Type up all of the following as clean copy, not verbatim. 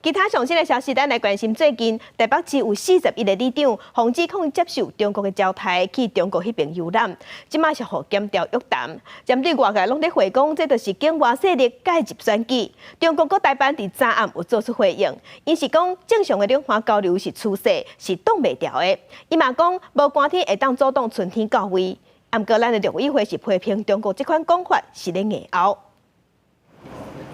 其他上新的消息，咱來關心最近台北市有41個里長，予指控接受中國的招待去中國彼邊遊覽，這馬是予檢調約談。針對外界攏咧回講，這就是境外勢力介入選舉。中國國台辦佇昨暗有做出回應，𪜶是講正常的兩岸交流是趨勢，是擋袂牢的。伊嘛講無寒天會當阻擋春天到位。毋過咱的陸委會是批評中國這款講法是咧硬拗。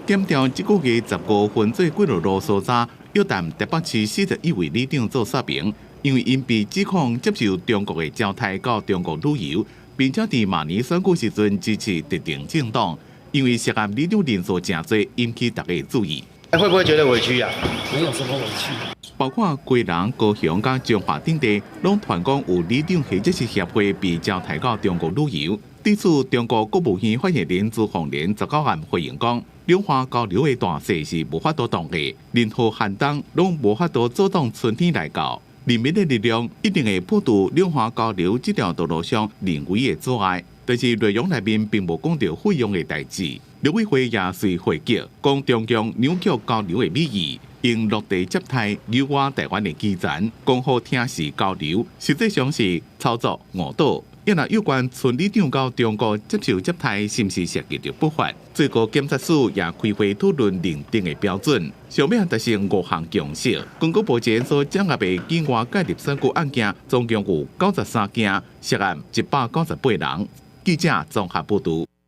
檢調這個月15分做幾落路搜查，約談台北市41位里長做說明，因為𪜶被指控接受中國的招待到中國旅遊，並且佇馬年選舉時陣支持特定政黨，因為涉案里長人數誠濟，引起大家注意。會不會覺得委屈啊？沒有什麼委屈。包括基隆、高雄佮彰化等地，攏傳講有里長或者是協會被招待到中國旅遊。對此，中國國務院發言人朱鳳蓮19暗回應講，兩岸交流的大勢是無法度擋的，任何寒冬攏無法度阻擋春天來到。人民的力量一定會破除兩岸交流這條道路上人為的阻礙。但是內容內面並無講著費用的代誌。陸委會也隨回擊，講中共扭曲交流的美意，用落地接待誘挖台灣的基層，講好聽是交流，實際上是操作誤導。因為有關村里長到中國接受接待是毋是涉及著不法？最高檢察署也開會討論認定的標準，上尾達成五項共識。根據目前所掌握的境外介入選舉案件，總共有93件，涉案198人。記者綜合報導。